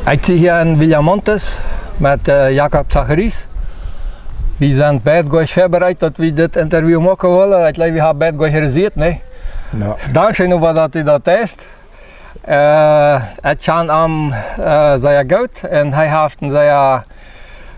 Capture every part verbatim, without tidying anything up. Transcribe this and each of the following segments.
Ekj sie hia en Villamontes met, äh, Jakob Zacharias. Wie sent beid goot väabereit, daut wie dit Interview moaken wellen. Ekj jleew, wie haben beid goot researched, nä? No. Dankscheen, oba daut du daut deist. Äh, ekj kjan am, äh, sea goot un hee haft een sea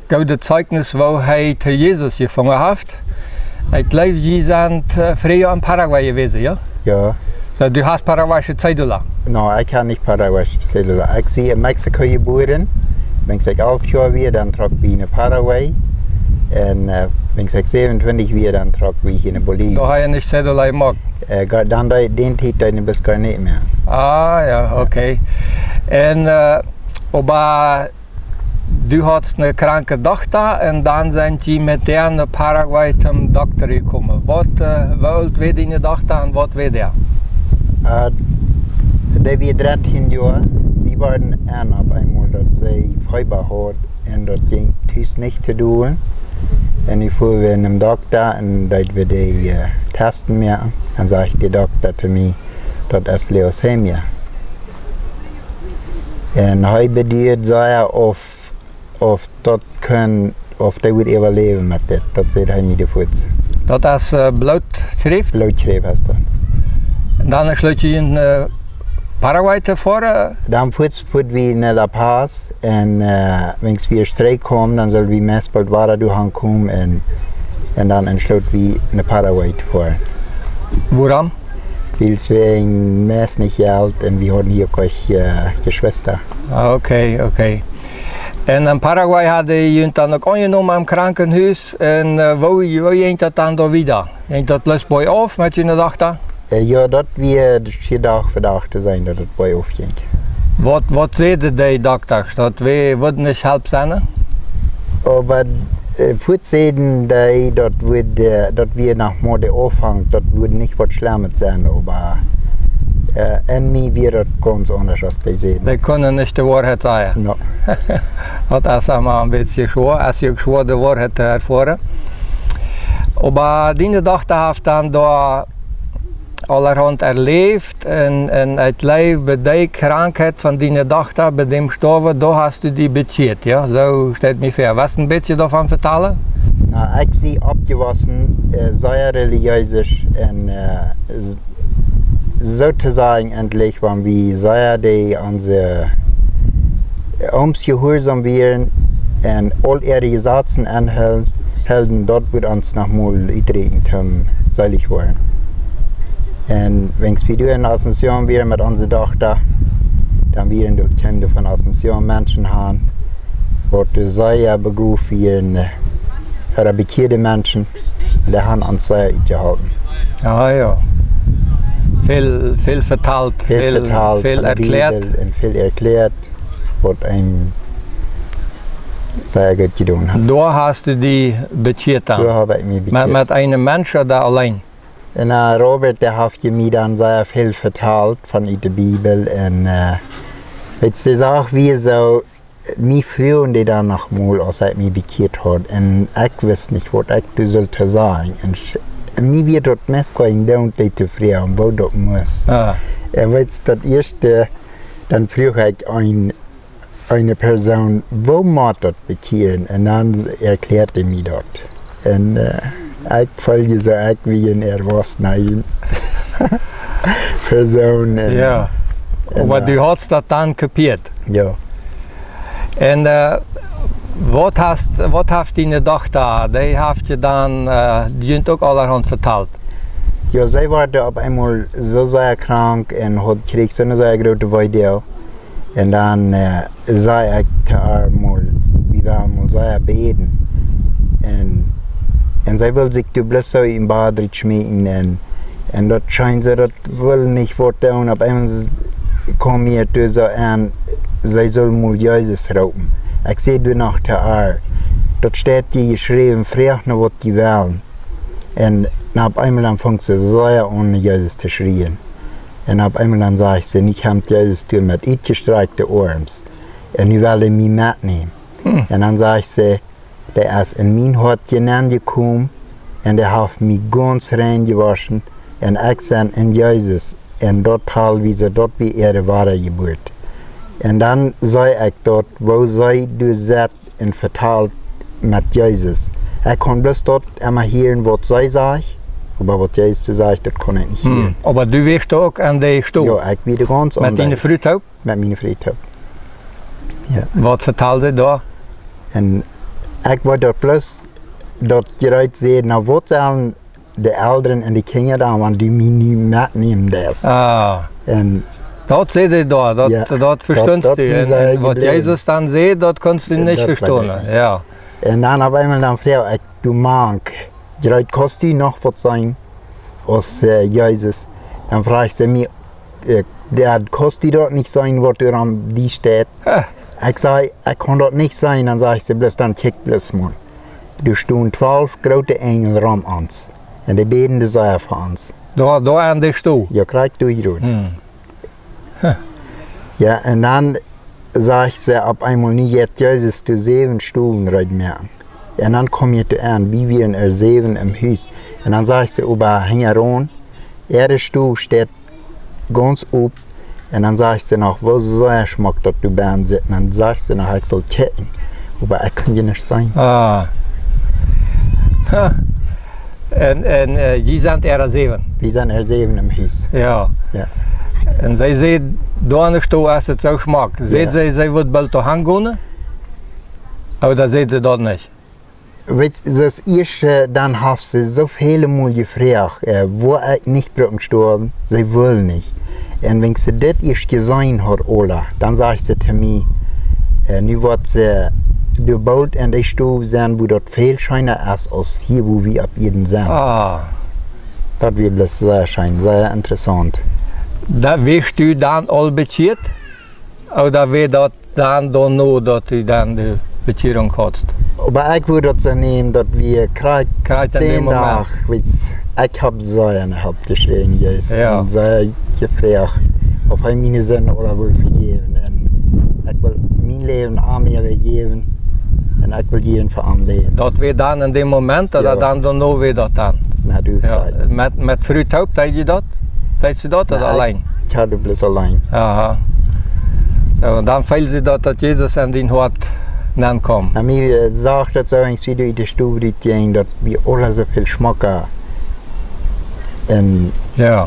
goodet Zeichnis, woo hee to Jesus jefungen haft. Ekj jleew, jie sent, äh, frieha en Paraguay jewast, jo? Jo. Soo, du hast paraguaysche Cedula? No, ekj hab nich paraguaysche Cedula. Ekj sie en Mexiko jebuaren. Wan ekj alf Joa wia, dan trocken wie no Paraguay. Un, äh, wan ekj säwenuntwintich wia, dan trocken wie hia no Bolivien. Doa hast du nich Cedula jemoakt? Äh, go-, dan dee, dän Tiet deed ekj bat goanich mea. Ah, jo, okay. Un, äh, oba du haudst eene kranke Dochta un dan sent jie met dee no Paraguay toom Dokta jekomen. Waut, äh, woo oolt wia diene Dochta un waut wia dee? Äh, dee wia dartieen Joa. Wie wieren en opp eemol, daut see Feeba haud un daut jinkj tus nich to doonen. Un nu fuaren wie nom Dokta un deeden wie dee, äh, Testen moaken. Dan säd de Dokta to mie, daut es Leukämie. Un hee beduad sea, auf, auf daut kunn, auf dee wudd äwaläwen met dit. Daut säd hee mie doa fuaz. Daut es, äh, Blootschräft? Blootschräft es daut. Dan schloot jie en, äh, Paraguay to foaren? Dan fuaz, fuaz wie no La Paz un, äh, wan wie trigj kjeemen, dan sull wie meist boolt wada doa aunkomen un, un dan entschloot wie no Paraguay to foaren. Wuarom? Wiels wie en meist nich Jelt un wie hauden hia uk, äh, Jeschwista. Ah, okay, okay. Un en Paraguay hauden jie junt dan uk aunjenomen aum Krankenhus. Un, äh, woo, woo jinkj daut dan doa wieda? Jinkj daut bloos boajauf met june Dochta? Äh, jo, daut wia de Dach fa Dach to seenen, daut et boajauf jinkj. Waut, waut säden dee Dokta? Daut wie wudden nich halpen sennen? Oba, äh, fuaz säden dee, daut wudd, äh, daut wia noch mau de Aunfank, daut wudd nich waut Schlemmet sennen, oba, äh, en mie wia daut gaunz aundasch aus dee säden. Dee kunnen nich de Woarheit sajen. No. Daut es emma een bät schwoa, es uk schwoa de Woarheit to erfoaren. Oba diene Dochta haft dan doa aulahaunt erläft un, un ekj jleew, bie dee Krankheit von diene Dochta, bie däm Stoawen, doa hast du die bekjieet, jo? Soo stell ekj mie väa. West een bät doavon vetalen? No, ekj sie oppjewossen, äh, sea relijees un, äh, s-, soo to sajen, endlich, wan wie sea dee onse, äh, Ooms jehuarsom wieren un aul äare Jesazen enhel-, hilden, daut wudd ons noch mol uträakjen toom seelich woaren. Un wan wie doa en Asunción wieren met onse Dochta, dan wieren doa, kjeemen doa von Asunción Menschen han, waut doa sea begoft wieren, äh, ooda bekjieede Menschen, un dee han ons sea utjeholpen. Ah, jo. Väl, väl vetalt, väl, väl vetalt väl von de erkjläat. Bibel un väl erkjläat, waut een sea goot jedonen haft. Doa hast du die bekjieet dan? Doa hab ekj mie bekjieet. Met, met eenen Mensch ooda auleen? Un, äh, Robert, dee haft mie dan sea väl vetalt von ut de Bibel. Un, äh, weetst, dee säd mie soo, mie fruagen dee dan noch mol, aus ekj mie bekjieet haud. Un ekj wist nich, waut ekj doa sull to sajen. Un sch-, un mie wia daut meist goanich doonen, dee to fruagen, woo daut must. Ah. Un weetst, daut ieeschte, dan fruach ekj een, eene Persoon, woo mott daut bekjieren? Un dan erkjläad dee mie daut. Un, äh, ekj feeld soo, ekj wia een erwachsena Persoon. Un, jo. Un, oba, äh, du hast daut dan kapieet. Jo. Un, äh, waut hast, waut haft diene Dochta, dee haft die dan, äh, junt uk aulahaunt vetalt? Jo, see wort opp eemol soo sea krank un haud, kjrieech soone sea groote Weedoag. Un dan, äh, säd ekj to äa mol, wie wellen mol sea bäden. Un, un see wull sikj doa bloos soo em Bad rutschmieten un, un daut schient soo, daut wull nich waut doonen. Opp eemol s-, kjeem mie doa soo aun, see sull mol Jesus roopen. Ekj säd doa noch to äa, daut steit hia jeschräwen, froag no waut du west. Un, na, opp eemol dan funk see sea aun no Jesus to schrieen. Un opp eemol dan sajcht see, nu kjemt Jesus doa met utjestrakjte Oarms. Un nu well hee mie metnämen. Hm. Un dan sajcht see, dee es en mien Hoat nenjekomen un dee haft mie gaunz rein jewoschen. Un ekj sie en Jesus. Un daut tal wie soo, daut wia äare Wadajeburt. Un dan säd ekj daut, woo see doa sat un vetald met Jesus. Ekj kunn bloos daut emma hieren, waut see säd, oba waut Jesus säd, daut kunn ekj nich hieren. Oba du wieescht uk aun de Stow? Jo, ekj wia doa gaunz aun de Stow. Met diene Fru toop? Met miene Fru toop. Jo. Waut vetald see doa? Un ekj wull daut bloos, daut jie daut säden, na, waut sellen de Elren un de Kjinja dan, wan du mie nu metnämen deist? Ah. Un daut säd see doa, daut, jo, daut vestunst du. Un waut Jesus dan säd, daut kunst du nich vestonen. Jo. Un dan opp eemol dan fruach ekj: Du Mank, jie, kaust du noch waut seenen aus, äh, Jesus? Dan fruach see mie, äh, dee, kaust du daut nich seenen, waut doa aun die steit? Ekj säd: Ekj kaun daut nich seenen. Dan sajcht see bloos: Dan kjikj bloos mol. Doa stonen twalf groote Enjel rom ons. Un dee bäden doa sea fa ons. Doa, doa aun de Stow? Jo, krakjt doa. Jo, un dan sajcht see opp eemol: Nu jeit Jesus doa säwen Stowen reed moaken. Un dan kom ekj doa aun, wie wieren doa säwen em Hus. Un dan sajcht see: Oba hinjaraun, äare Stow steit gaunz op. Un dan sajcht see noch: Woo sea schmock daut doa bennen sitt. Un dan sajcht see noch: Ekj saul kjikjen. Oba ekj kunn je nuscht seenen. Ah. Ha. Un, un, äh, jie sent äare säwen? Wie sent äare säwen em Hus. Jo. Jo. Un see säd: Doa aun de Stow es et soo schmock. Jo. Säd see, see wudd boolt doa han gonen? Ooda säd see daut nich? Weetst, daut ieeschte, äh, dan haft see soo väle Mol jefroacht, äh, woo ekj nich bruck stoawen, see wull nich. Un wan see dit ieescht jeseenen haud, aula, dan säd see to mie, äh, nu woat see doa boolt en de Stow sennen, woo daut väl scheena es aus hia, woo wie opp Ieed sent. Ah. Daut wia bloos sea scheen, sea interessaunt. Doa wieescht du dan aul bekjieet? Ooda wia daut dan doano, daut du dan de Bekjierunk haudst? Oba ekj wudd daut soo nämen, daut wia krakjt, krakjt en dän Dach, weetst, ekj hab sea ne Help jekjräajen, Jesus. Jo. Un sea jefroacht, auf hee miene Sind aula wull vejäwen. Un ekj wull mien Läwen am äwajäwen. Un ekj wull jäwen fa am läwen. Daut wia dan en dän Moment, ooda? Jo. Dan doano wia daut dan? Na, du, jo, krakjt. Met, met Fru toop, deed jie daut? Deed see daut, ooda auleen? Ekj haud bloos auleen. Aha. Soo, un dan feeld see daut, daut Jesus en dien Hoat nenkaum. Na, mie, äh, sach daut soo, aus wie doa ut de Stow rutjinjen, daut wia aules soo väl schmocka. Un jo.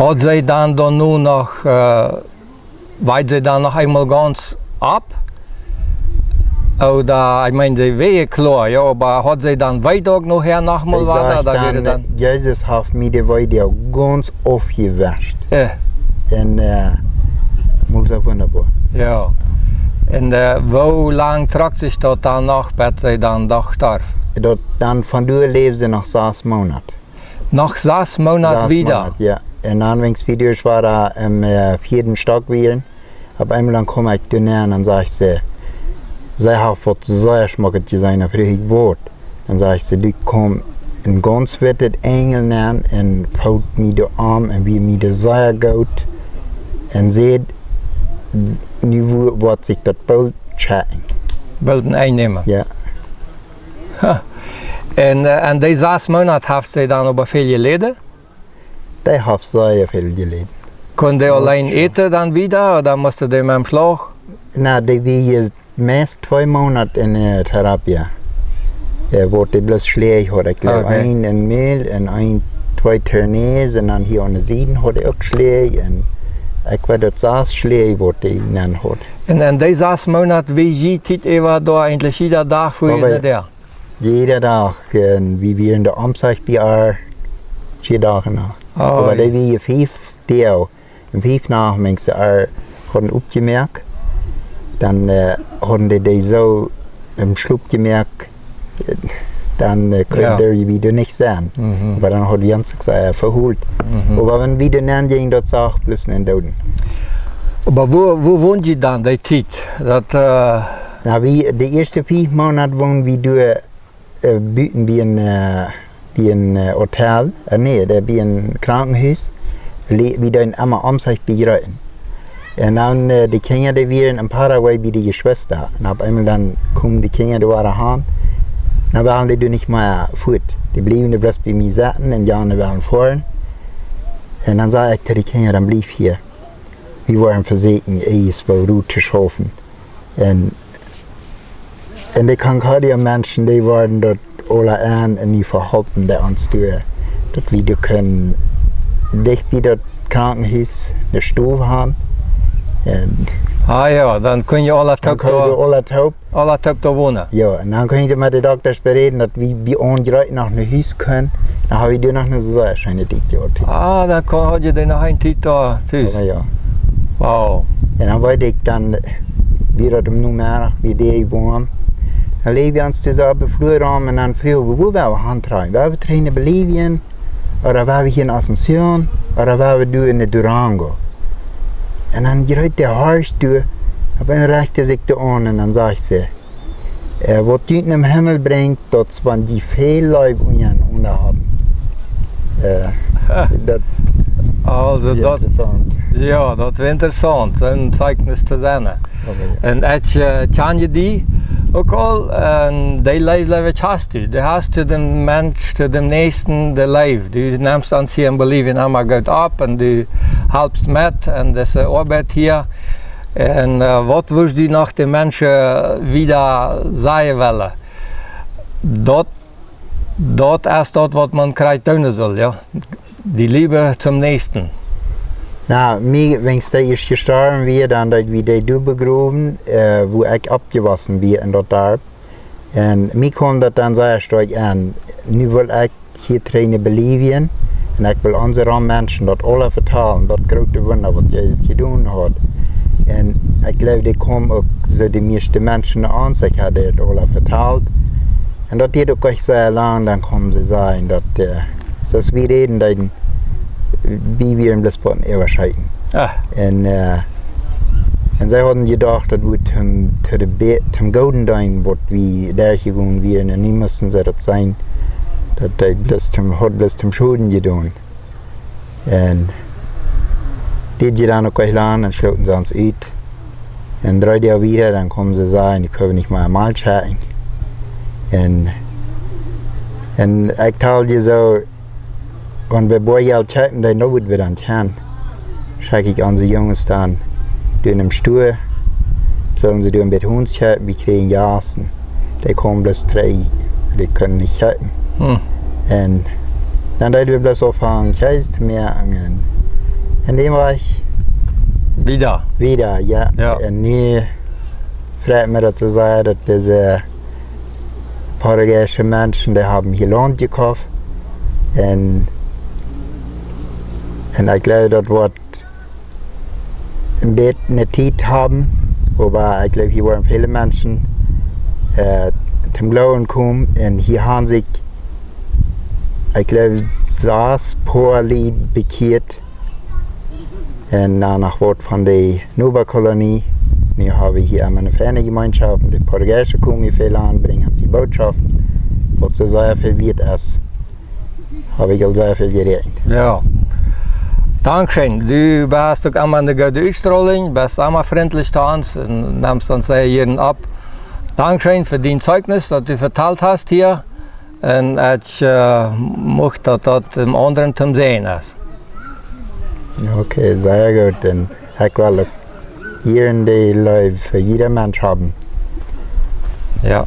Haud see dan doano noch, äh, wia see dan noch eemol gaunz opp? Ooda, ekj meen, see wia kloa, jo, oba haud see dan Wee uk nohäa noch mol waut, ooda wia dan, Jesus haft mie de Wee gaunz aufjewascht. Jo. Un, äh, mol soo wundaboa. Jo. Un, äh, woo lang trock sikj daut dan noch, bat see dan doch storf? Daut dan, von doa läwd see noch sas Moonat. Noch sas Moonat wieda? Sas Moonat, jo. Un dan, wan wie doa wada em, äh, vieeden Stock wieren, opp eemol dan kom ekj doa nenn un sajcht see, see haud waut sea Schmocket jeseenen, dan fruach ekj waut. Dan sajcht see, doa kjeem een gaunz wittet Enjel nenn un foot mie doa aun un wia mie doa sea goot. Un säd, nu wo-, woat sikj daut boolt kjikjen. Boolt een Enj nämen. Jo. Ha. Un, äh, en dee sas Moonat haft see dan oba väl jeläden? Dee haft sea väl jeläden. Kunn dee auleen äten dan wieda, ooda must dee met däm Schlauch? Na, dee wia meist twee Moonat en, äh, Terapia. Äh, waut dee bloos Schläaj haud. Ekj jleew, okay, een en Mäl un een, twee Tournees un dan hia aun de Sieden haud dee uk Schläaj un ekj weet daut sas Schläaj waut dee nenn haud. Un, un dee sas Moonat, wia jie Tiet äwa doa eejentlich jieda Dach fa june Däa? Jieda Dach, un wie wieren doa omsicht bie ar, vea Doag noch. Oh, oba jo. Dee wia fief Doag, un fief Nacht, wan see ar hauden oppjemoakt, dan, äh, hauden dee dee soo em Schlauch jemoakt, äh, dan, äh, kunn, jo, dee wia doa nich sennen. Mhm. Oba dan haud wie ons uk soo, äh, vehoolen. Mhm. Oba wan wie doa nenn jinjen, daut sach bloos een Dooda. Oba wua, wua wond jie dan dee Tiet? Daut, äh, na, wie, de ieeschte fief Moonat wonden wie doa, äh, buten bie een, äh, bie een, äh, Hotel, äh, nä, doa bie een Krankenhus, le-, wie deeden emma omsicht bie jreien. Un dan, äh, de Kjinja, dee wieren en Paraguay bie de Jeschwista. Un opp eemol dan kjeemen de Kjinja doa wada han. Dan wullen dee doa nich mea fuat. Dee bleewen doa bloos bie mie sitten un jane wullen foaren. Un dan säd ekj to de Kjinja: Dan bliewt hia. Wie woaren vesieekjen, eent woo rut to schaufen. Un, un de Concordia Menschen, dee woaren daut aula aun un dee vehalpen dee ons doa, daut wie doa kunnen dicht bie daut Krankenhus ne Stow haben. Un Ah jo, dan kunn jie aula dan toop kunnen doa, wie aula toop aula toop doa wonen. Jo, un dan kunn ekj met de Doktasch beräden, daut wie bie ons jlikj noch no Hus kunnen. Dan hab wie doa noch ne sea scheene Tiet jehaut. Ah, dan kunn, haud jie doa noch eene Tiet doa tus. Jo. Wow. Un dan weet ekj dan, wia daut om Nomeddach, wia dee woam. Dan läd wie ons tus opp de Flua rom un dan fruach wie, wua well wie han trajen? Well wie trajen no Bolivien? Ooda well wie hia en Asunción? Ooda well wie doa en Durango? Un dan jreep de Horch doa, opp eemol rajcht see sikj doa aun un dan sajcht see, äh, waut junt nom Himmel brinjt, daut es wan jie väl Leew unjarenaunda haben. Äh, Ha. daut Also wia daut, interessaunt. Jo, daut wia interessaunt, soon Zeichnis to sennen. Oba jo. Un ekj, äh, kjan je die uk aul, un dee Leew, Leew hast du. Du hast to däm Mensch, to däm Näakjsten de Leew. Du nemst ons hia en Bolivien emma goot opp un du halpst met aun dise Oabeit hia. Un, äh, waut wurscht du noch de Menschen wieda sajen wellen? Daut, daut es daut, waut maun krakjt doonen saul, jo. De Leew toom Näakjsten. Na, mie, wan dee ieescht jestorwen wia, dan deed wie dee doa begrowen, äh, wua ekj oppjewossen wia en daut Darp. Un mie kjeem daut dan sea stoakj aun. Nu well ekj hia trajen no Bolivien. Un ekj well onse Rom Menschen daut aula vetalen, daut groote Wunda, waut Jesus jedonen haud. Un ekj jleew, dee kjeemen uk soo de mieeschte Menschen aun, ekj haud daut aula vetalt. Un daut dieed uk nich sea lang, dan kjeemen see sajen, daut, äh, soo aus wie räden deeden, wie wieren bloos bie daut Äwaschekjen. Ah. Un, äh, un see hauden jedocht, daut wudd toom, to de Be-, toom Gooden deenen, waut wie doa jegonen wieren. Un nu musten see daut seenen, daut dee bloos toom, haud bloos toom Schoden jedonen. Un dit deed dan uk nich lang, dan schlooten see ons ut. Un dree Doag wieda, dan kjeemen see sajen, ekj haud nich mea Malkj jehaut. Un, un ekj vetald je soo, wan wie Boajelt kjeepen, dan wudd wie dan kjennen. Schekj ekj onse Junges dan doa em Stua, sullen see doa een bät Hont kjeepen, wie kjrieen Jast. Dee kjeemen bloos trigj, dee kunnen nich kjeepen. Hm. Un dan deeden wie bloos aunfangen Kjees to moaken. Un, un dee wia Wieda. Wieda, jo. Jo. Un nu freit mie daut to seenen, daut dise paraguayische Menschen, dee haben hia Launt jekoft. Un, un ekj jleew, daut woat een bät ne Tiet haben, oba ekj jleew, hia woaren väle Menschen, äh, toom Gloowen komen. Un hia haben sikj, ekj jleew, sas Poa Lied bekjieet. Un dan noch waut von de Nobakolonie. Nu hab wie hia emma eene feine Jemeenschoft. De Portugiesen komen hia väl aun, brinjen ons de Bootschoft, waut soo sea väl wieet es. Hab ekj aul sea väl jeräakjent. Jo. Dankscheen. Du best uk emma ne goode Utstraulunk, best emma frintlich to ons un nemst ons sea jieren opp. Dankscheen fa dien Zeichnis, daut du vetalt hast hia. Un ekj, äh, mucht daut daut däm aundren toom seenen es. Okay, sea goot. Un ekj well uk hia en de Leew fa jieda Mensch haben. Jo.